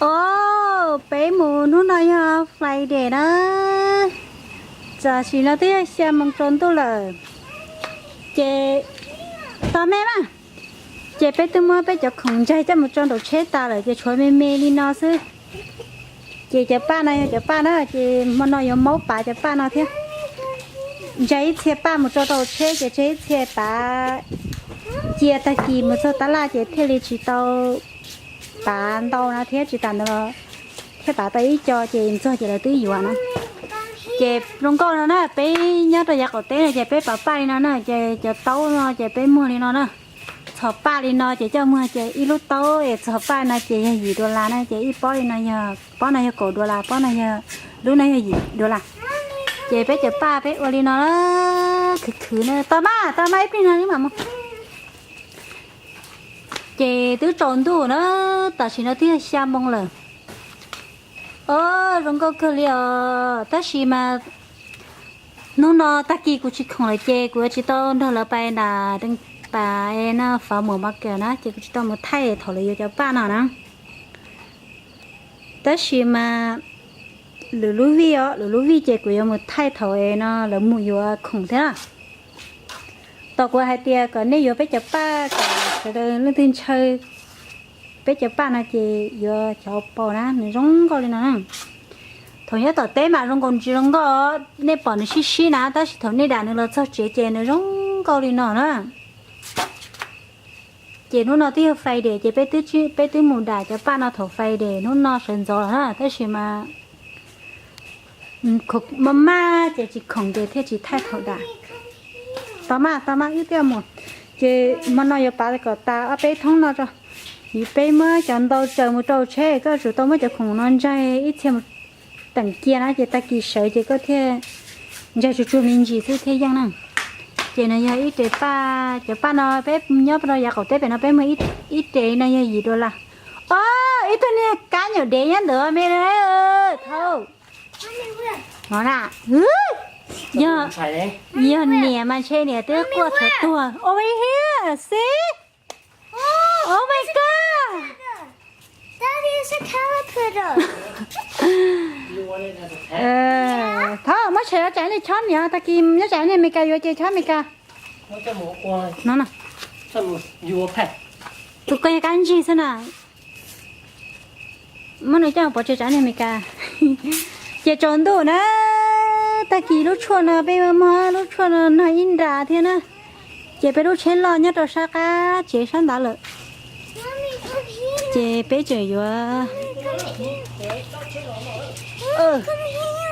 Os, peb mus hnub no yog Friday na, tam sim no twb yog xya moo tsaus ntuj lawm. Ces tos me mas, ces peb twb muab peb cov khoom ntsaig coj mus tso nraum tsheb tas lawm ces tshuav me me li no xwb. Ces cov paj no yog cov paj na, ces hmo no yuav maub pav cov paj no thiab. Ntsaig ib txhia paj mus tso rau tsheb ces tseg ib txhia pav cia tag kis mus txog tab laj ces thiaj li tsis tau pav ntau no thiab, tsis tas ntawd los thiaj pav tau ib co ces txog ces lawv twb yuav na. Ces zoo nkauj no na, peb nyob rau yav qaum teb no ces peb pav paj li no na, ces cov taub no ces peb muag li no na. Txhos paj li no ces coj muag ces ib lub taub es txhos paj no ces yog yim dollar na, ces ib pob li no yog, pob no yog kaum dollar, pob no yog, lub no yog yim dollar. Ces peb cov paj peb ua li no khwv khwv na, tau mas, tau mas ib pliag no mam mus. Ces twb tsaus ntuj na, tam sim no twb yog xya moo lawm. Os, zoo nkauj kawg li os, tab sis mas hnub no tag kis kuv tsis khoom lawm ces kuv yuav tsis tau nrog lawv pais nram, pais no Farmers Market na, ces kuv tsis tau mus thaij thaum lawv yuav cov paj no na. Tab sis mas lwm lub vij os, lwm lub vij ces kuv yuav mus thaij thaum no lawv mus yuav khoom thiab na. Tos kuv hais tias kom nej yuav peb cov paj, kom sawv daws leej twg ntshaw peb cov paj no ces yuav cov paus na, nws zoo nkauj li no na. Thaum nyob tom teb mas zoo nkaus tsis zoo nkauj, nej pom nws sib sib na, tab sis thaum nej dam nws los txog tsev ces nws zoo nkauj li no na. Ces hnub no twb yog Friday ces peb twb, peb twb mus dam cov paj no thaum Friday hnub no sawv ntxov lawm na, tab sis mas maj maj ces tsis khoom ces thiaj tsis thaij thaum dam. Tau mas, tau mas wb thiaj mus. Ces hmo no yuav pav kom tas ob peb thoob no tso, vim peb muab cov ntau tsaws mus rau tsheb, koj tsum tau muab cov khoom no ntsaig ib txhia mus teem cia na, ces tag kis sawv ces koj thiaj ntsaig tsuag tsuag me ntsis xwb thiaj yeej na. Ces no yog ib re paj, cov paj no peb nyob rau yav qaum teb pem no peb muag ib re no yog yim dollar. Os, ib tug niag kab nyuam dev nyob ntawd me thauj. No na, yog, yog niam mas ntshe niam twb quaj tshav tuag. Over here, see? Oh my god! Thauj, muab tshem los tsam li chob niam, tag kis nyob tsam li Amelikas yuav ces chob Amelikas. No, tus ko yog kab ntsig xwb na. Muab nws coj pov tseg tsam li Amelikas. Ces tsaus ntuj na, tag kis lub tshuaj no peb muab lub tshuaj no nog ib nra thiab na. Ces peb lub tsheb loj nyob rau sab qab tsev sab ntawd lawm. Ces peb tseem yuav,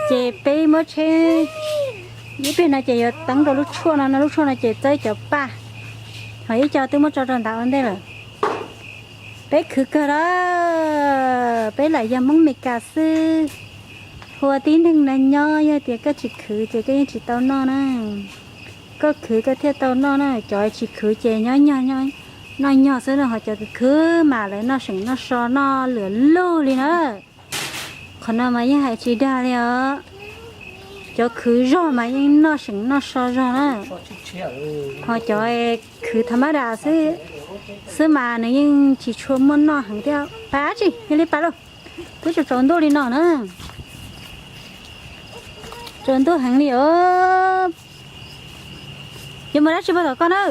ces peb muab tsheb ib pliag no ces yuav teeb rau lub tshuaj no, no lub tshuaj no ces txawb cov paj, ho ib co twb muab tso rau ntawd ua ntej lawm. Peb khwv kawg lawm, peb lam yog Hmoob Meskas xwb. Hu ua tib neeg no nyob yog tias koj tsis khwv ces koj yeej tsis tau noj na. Koj khwv koj thiaj tau noj na, cov tsis khwv ces nyob nyob noj nyog xwb na, ho cov khwv khwv mas lawv noj seem noj so noj lwm lug li na. Qhov no mas yeej hais tsis dag li os. Cov khwv zog mas yeej noj seem noj so zog na. Ho cov khwv tha mab dam xwb, xwb mas nws yeej tsis tshua muaj noj heev thiab. Pais dab tsi, yog li pais lauj. Twb tsaus tsaus ntuj li no na. Tsaus ntuj heev li os. Yuav mus dab tsi puag tom koj na?